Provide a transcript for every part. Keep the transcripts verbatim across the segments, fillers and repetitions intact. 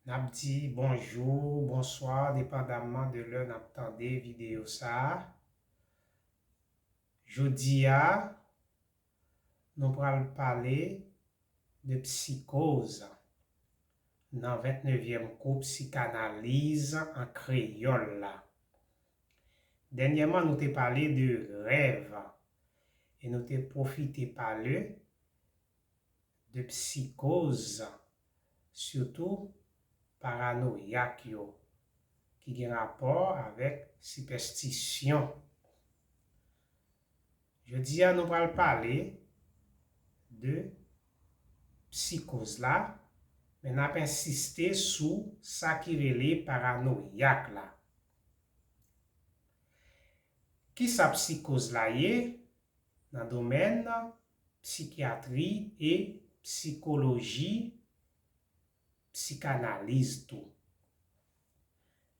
N ap di bonjou, bonswa, depandamman de lè n ap tande videyo sa a. Jodi a, nou pral pale de psikoz nan vennnevyèm kou psikanaliz an kreyòl la. Dènyèman, nou te pale de rèv e nou te pwofite pale de psikoz, sitou paranoyak yo, ki gen rapò avèk sipèstisyon. Jodi a, nou pral pale de psikoz la, men n ap ensiste sou sa ki rele paranoyak la. Kisa psikoz la ye? Nan domèn psikyatri e psikoloji, psikanaliz tou.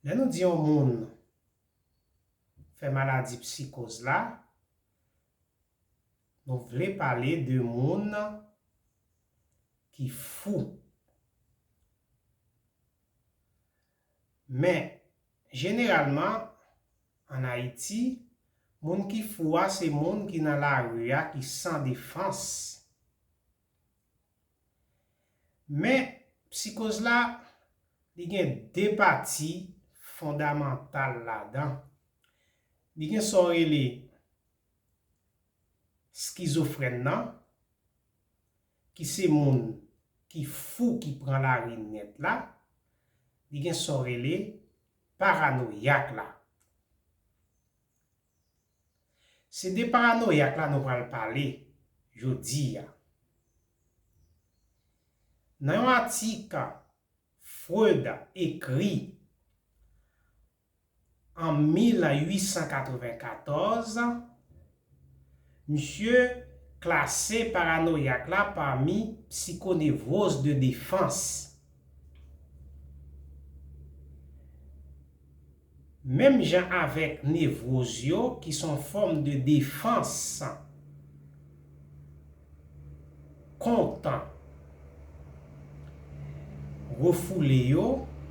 Lè nou di yon moun fè maladi psikoz la, nou vle pale de moun ki fou. Men, jeneralman, ann Ayiti, moun ki fou a se moun ki nan lari a, ki san defans. Men, psikoz la, li gen de pati fondamantal ladan. Li gen sa w rele skizofrèn nan, ki se moun ki fou, ki pran lari nèt la. Li gen sa w rele paranoyak la. Se de paranoyak la nou pral pale jodi a. Nan yon atik Freud ekri an mil uit san katrevenkatòz, misye klase paranoyak la pami psikonevoz de defans. Menm jan avèk nevoz yo, ki se yon fòm de defans kont refoule yo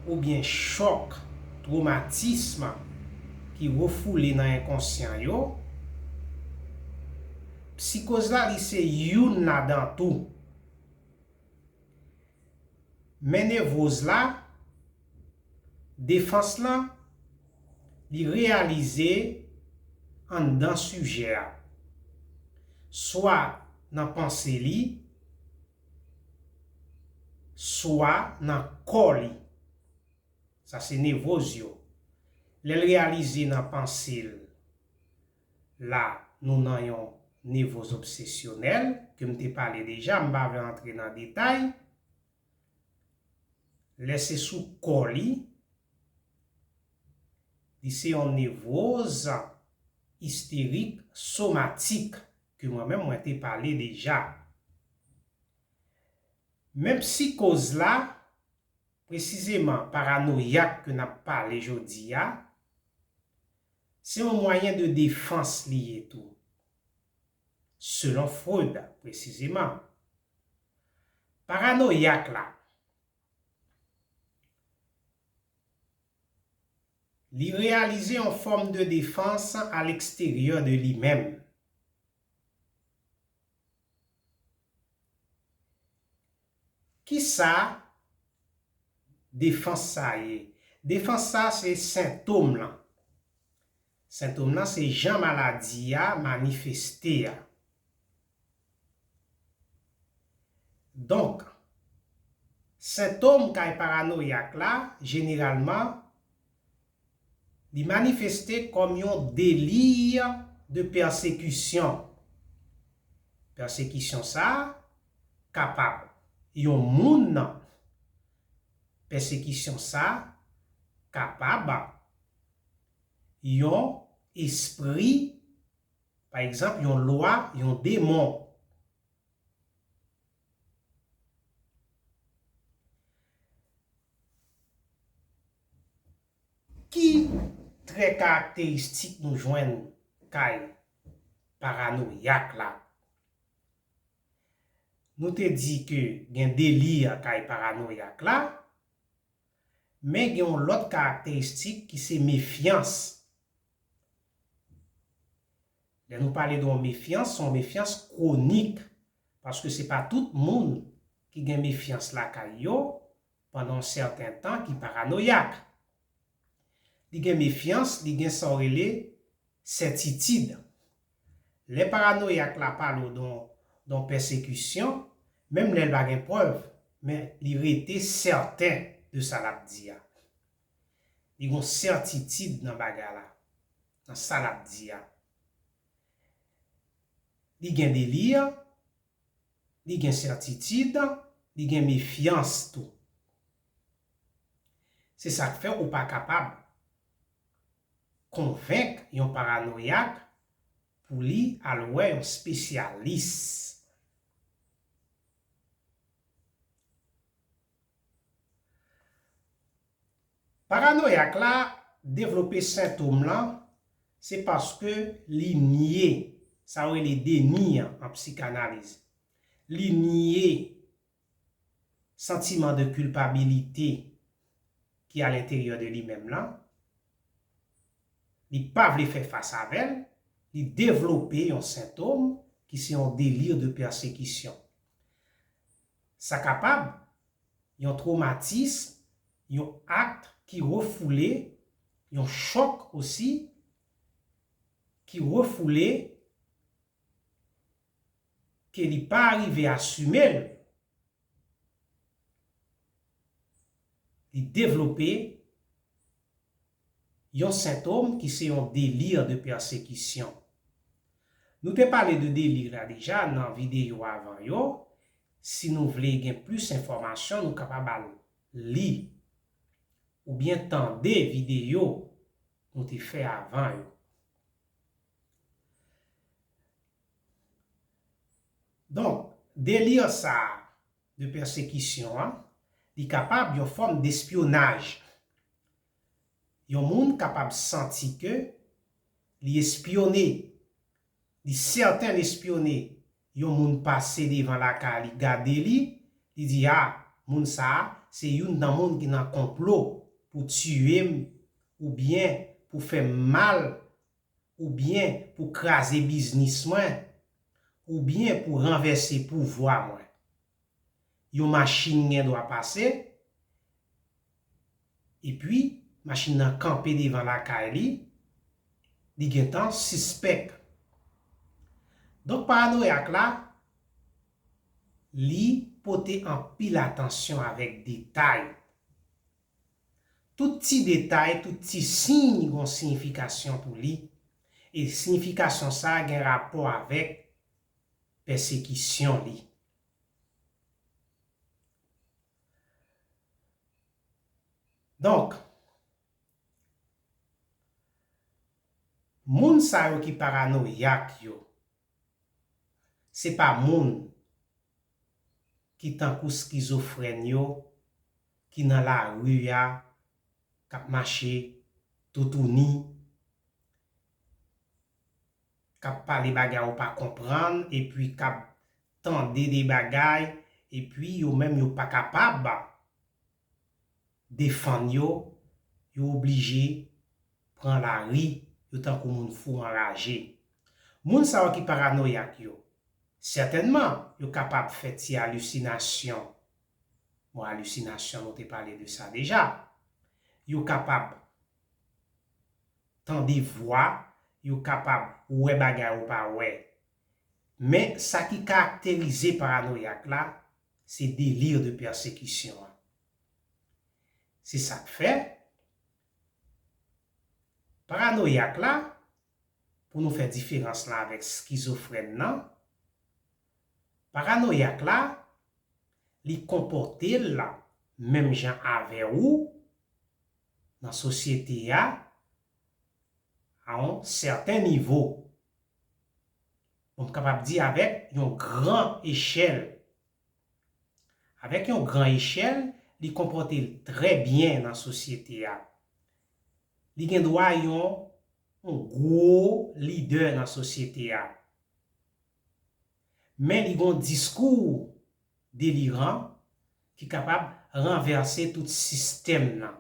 oubyen chòk, twomatis ki refoule nan enkonsyan yo, psikoz la, li se youn ladan tou. Men nevoz la, defans lan, li reyalize anndan sijè a, swa nan panse li, swa nan kò li. Sa se nevoz yo. Lè l reyalize nan panse l, la, nou nan yon nevoz obsesyonèl, ke m te pale deja, m pa vle antre nan detay. Lè se sou kò li, li se yon nevoz isterik somatik, ke mwen menm mwen te pale deja. Men psikoz la, presizeman paranoyak ke n ap pale jodi a, se yon mwayen de defans li ye tou, selon Freud presizeman. Paranoyak la, li reyalize yon fòm de defans a leksteryè de li menm. Kisa defans sa ye? Defans sa se sentòm lan. Sentòm lan se jan maladi a manifeste a. Donk, sentòm kay paranoyak la, jeneralman, li manifeste kòm yon deli de pèsekisyon. Pèsekisyon sa a kapab yon moun, pèsekisyon sa a kapab yon espri, pa egzanp, yon lwa, yon demon. Ki trè karakteristik nou jwenn kay paranoyak la? Nou te di ke gen deli kay paranoyak la, Men gen yon lòt karakteristik ki se mefyans. Lè nou pale de yon mefyans, se yon mefyans kwonik, paske se pa tout moun ki gen mefyans lakay yo pandan yon sèten tan ki paranoyak. Li gen mefyans, li gen sa w rele sètitid. Lè paranoyak la pale w de yon, de yon pèsekisyon, menm lè l pa gen prèv, men li rete sèten de sa l ap di a. Li gen yon sètitid nan bagay la, nan sa l ap di a. Li gen deli, li gen sètitid, li gen mefyans tou. Se sa k fè ou pa kapab konvenk yon paranoyak pou li al wè yon espesyalis. Paranoyak la devlope sentòm lan, se paske li nye, sa yo rele deni an an psikanaliz. Li nye santiman de kilpabilite ki a lenteryè de li menm lan. Li pa vle fè fas avè l, li devlope yon sentòm ki se yon deli de pèsekisyon. Sa kapab yon twomatis, yon ak ki refoule, yon chòk osi, ki refoule, ke li pa rive asime l, li devlope yon sentòm ki se yon deli de pèsekisyon. Nou te pale de deli la deja nan videyo avan yo. Si nou vle gen plis enfòmasyon, nou kapab al li oubyen tande videyo nou te fè avan yo. Donk, deli sa a de pèsekisyon an, li kapab yon fòm despyonaj. Yon moun kapab santi ke li espyone, li sèten l espyone yon moun pase devan lakay li, gade li, li di, "A, moun sa a, se youn nan moun ki nan konplo pou tiye m, oubyen pou fè m mal, oubyen pou kraze biznis mwen, oubyen pou ranvèse pouvwa mwen." Yon machin gen dwa pase, epi machin nan kanpe devan lakay li, li gentan sispèk. Donk, paranoyak la, li pote anpil atansyon avèk detay. Tout ti detay, tout ti siy gon siyifikasyon pou li, e siyifikasyon sa a gen rapò avèk pèsekisyon li. Donk, moun sa yo ki paranoyak yo, se pa moun ki tankou skizofrèn yo, ki nan lari a, k ap mache toutouni, k ap pale bagay ou pa konprann, epi k ap tande de bagay, epi yo menm yo pa kapab defann yo, yo oblije pran lari, yo tankou moun fou anraje. Moun sa yo ki paranoyak yo, sètènman, yo kapab fè ti alisinasyon. Bon, alisinasyon, nou te pale de sa deja. Yo kapab tande vwa, yo kapab wè bagay ou pa wè. Men, sa ki karakterize paranoyak la, se deli de pèsekisyon an. Se sa k fè, paranoyak la, pou nou fè diferans lan avèk skizofrèn nan, paranoyak la, li konpòte l menm jan avè ou nan sosyete a, a yon sèten nivo. Bon, m kapab di avèk yon gran echèl. Avèk yon gran echèl, li konpòte l trè byen nan sosyete a. Li gen dwa yon, yon gwo lidè nan sosyete a. Men li gen yon diskou deliran ki kapab ranvèse tout sistèm nan.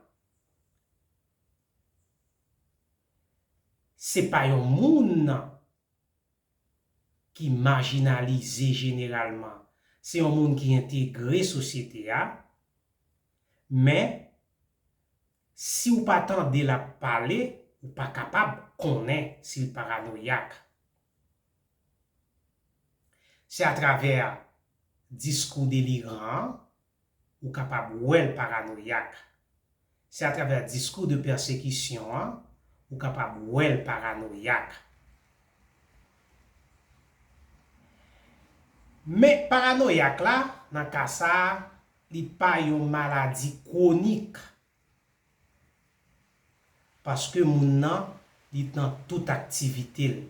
se pa yon moun ki majinalize jeneralman. Se yon moun ki entegre sosyete a, men si w pa tande l ap pale, ou pa kapab konnen si l paranoyak. Se atravè diskou deliran an ou kapab wè l paranoyak. Se atravè diskou de pèsekisyon an ou kapab wè l paranoyak. Men paranoyak la, nan ka sa a, li pa yon maladi kwonik. Paske moun nan, li nan tout aktivite l.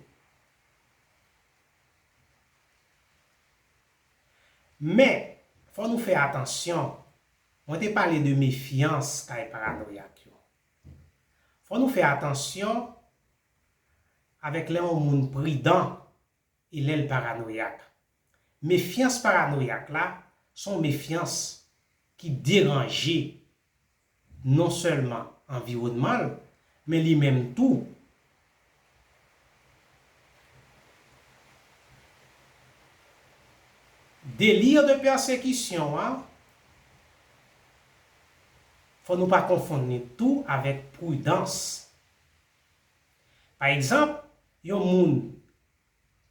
Men, fò nou fè atansyon. Mwen te pale de mefyans kay paranoyak yo. Fò nou fè atansyon avèk lè yon moun pridan e lè l paranoyak. Mefyans paranoyak la, se yon mefyans ki deranje non sèlman anviwònman l, men li menm tou. Deli de pèsekisyon an, fò nou pa konfonn li tou avèk pridans. Pa egzanp, yon moun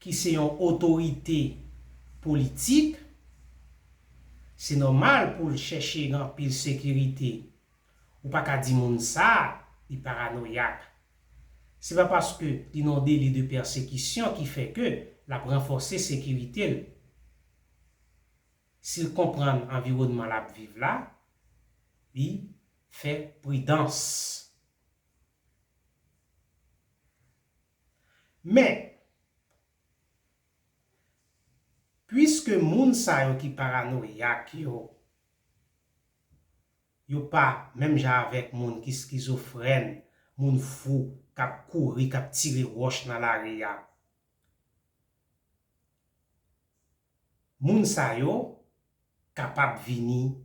ki se yon otorite politik, se nòmal pou l chèche gen anpil sekirite. Ou pa ka di moun sa a, li paranoyak. Se pa paske li nan yon deli de pèsekisyon ki fè ke l ap ranfòse sekirite l. Si l konprann anviwònman l ap viv la, li fè pridans. Men, piske moun sa yo ki paranoyak yo, yo pa menm jan avèk moun ki eskizofrèn, moun fou, k ap kouri, k ap tire wòch nan lari a. Moun sa yo kapab vini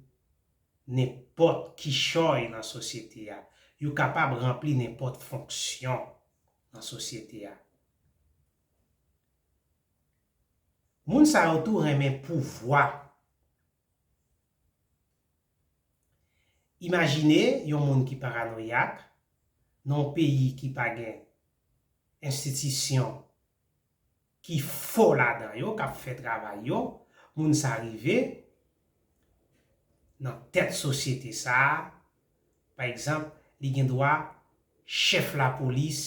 nenpòt kichòy nan sosyete a. Yo kapab ranpli nenpòt fonksyon nan sosyete a. Moun sa yo tou renmen pouvwa. Imajine yon moun ki paranoyak nan yon peyi ki pa gen enstitisyon ki fò ladan yo, k ap fè travay yo, moun sa rive nan tèt sosyete sa a, pa egzanp, li gen dwa chèf lapolis,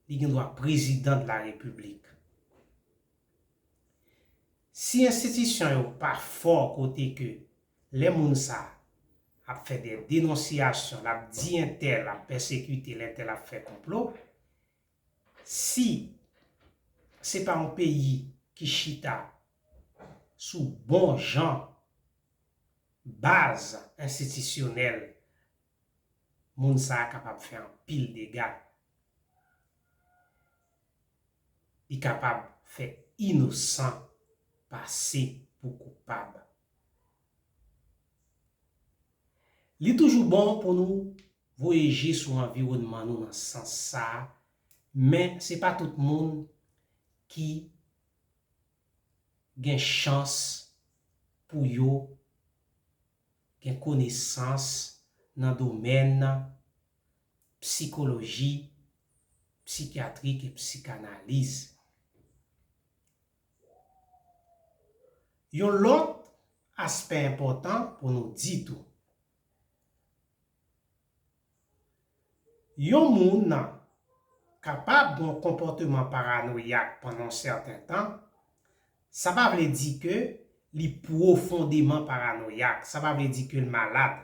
li gen dwa prezidan de la repiblik. Si enstitisyon yo pa fò kote ke lè moun sa ap fè de denonsiyasyon, l ap di entèl ap pèsekite, entèl ap fè konplo, si se pa yon peyi ki chita sou bon jan baz enstitisyonèl, moun sa a kapab fè anpil dega. Li kapab fè inosan pase pou koupab. Li toujou bon pou nou voye je sou anviwònman nou nan sans sa a, men se pa tout moun ki gen chans pou yo gen konesans nan domèn sikoloji, sikyatrik e sikanaliz. Yon lòt aspè enpòtan pou nou di tou, yon moun kapab gen yon konpòteman paranoyak pandan yon sèten tan, sa pa vle di ke li pwofondeman paranoyak, sa pa vle di ke l malad.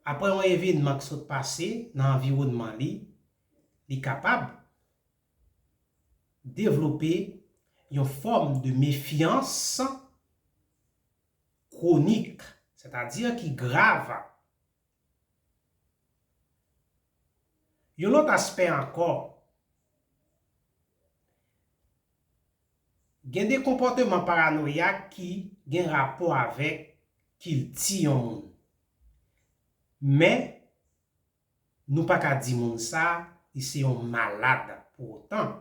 Apre yon evènman ki sot pase nan anviwònman li, li kapab devlope yon fòm de mefyans kwonik, sètadi ki grav. Yon lòt aspè ankò, gen de konpòteman paranoyak ki gen rapò avèk kilti yon moun. Men, nou pa ka di moun sa li se yon malad pou otan.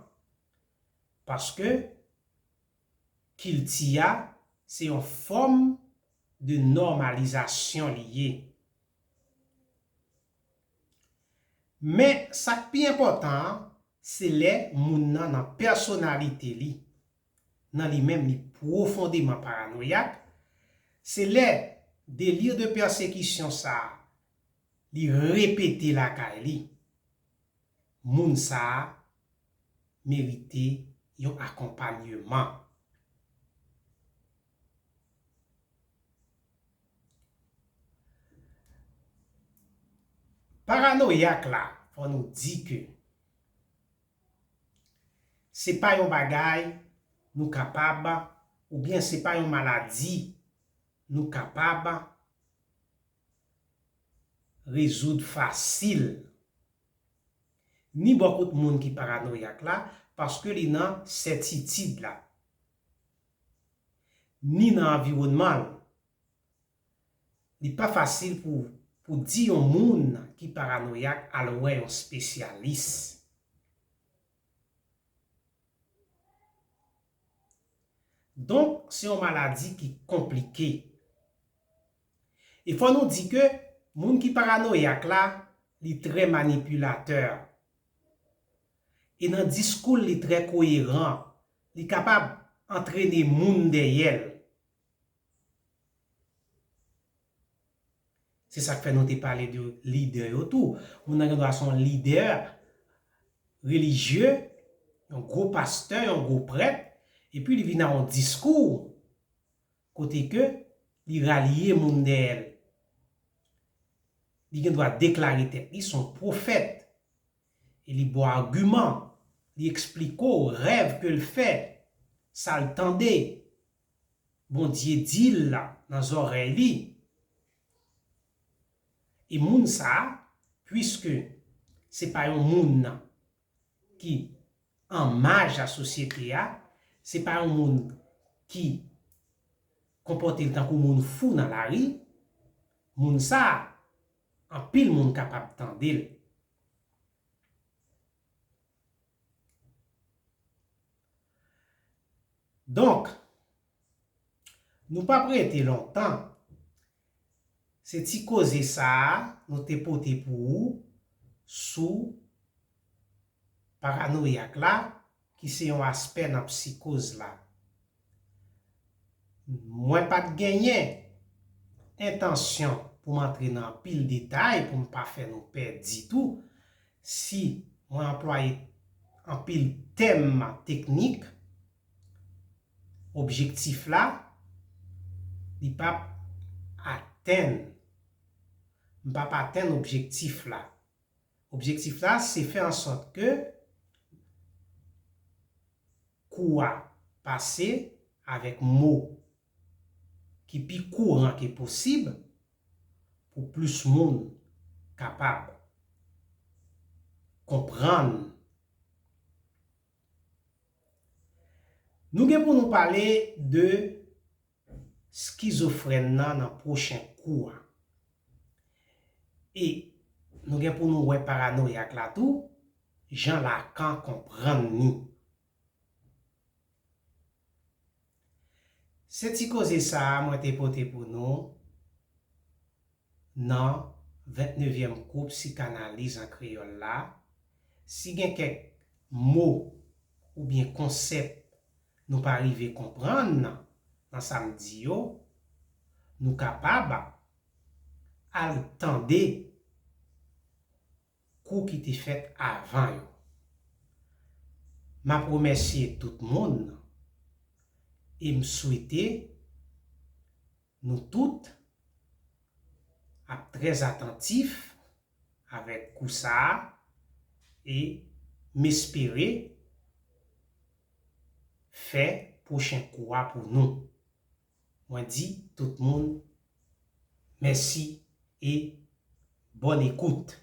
Paske kilti a se yon fòm de nòmalizasyon li ye. Men sa k pi enpòtan an, se lè moun nan nan pèsonalite li, nan li menm li pwofondeman paranoyak, se lè deli de pèsekisyon sa a, li repete lakay li. Moun sa a merite yon akonpanyeman. Paranoyak la, fò nou di ke se pa yon bagay nou kapab, oubyen se pa yon maladi nou kapab rezoud fasil. Ni bò kot moun ki paranoyak la, paske li nan sètitid la, ni nan anviwònman l. Li pa fasil pou, pou di yon moun ki paranoyak al wè yon espesyalis. Donk, se yon maladi ki konplike. E fò nou di ke moun ki paranoyak la, li trè manipilatè. E nan diskou l, li trè koyeran. Li kapab antrene moun dèyè l. Se sa k fè nou te pale de lidè yo tou. Moun nan gen dwa se yon lidè relijye, yon gwo pastè, yon gwo prèt, epi li vin a yon diskou kote ke li ralye moun dèyè l. Li gen dwa deklare tèt li se yon pwofèt. E li ba w agiman, li eksplike w rèv ke l fè, sa l tande, Bondye di l la nan zòrèy li. E moun sa a, piske se pa yon moun ki an maj a sosyete a, se pa yon moun ki konpòte l tankou moun fou nan lari, moun sa a, anpil moun kapab tande l. Donk, nou p ap rete lontan. Se ti koze sa a nou te pote pou ou sou paranoyak la, ki se yon aspè nan psikoz la. Mwen pa t genyen entansyon pou m antre nan anpil detay, pou m pa fè nou pè ditou. Si mwen anplwaye anpil tèm teknik, objektif la, li p ap atenn. M p ap atenn objektif la. Objektif la, se fè an sòt ke kou a pase avèk mo ki pi kouran ke posib pou plis moun kapab konprann. Nou gen pou nou pale de skizofrèn nan nan pwochen kou a. E nou gen pou nou wè paranoyak la tou, jan Lacan konprann ni. Se ti koze sa a mwen te pote pou nou nan vennnevyèm kou psikanaliz an kreyòl la. Si gen kèk mo oubyen konsèp nou pa rive konprann nan sa m di yo, nou kapab al tande kou ki te fèt avan yo. M ap remèsye tout moun e m swete nou tout ap trè atantif avèk kou sa a e m espere fè pwochen kou a pou nou. Mwen di tout moun mèsi e bòn ekout.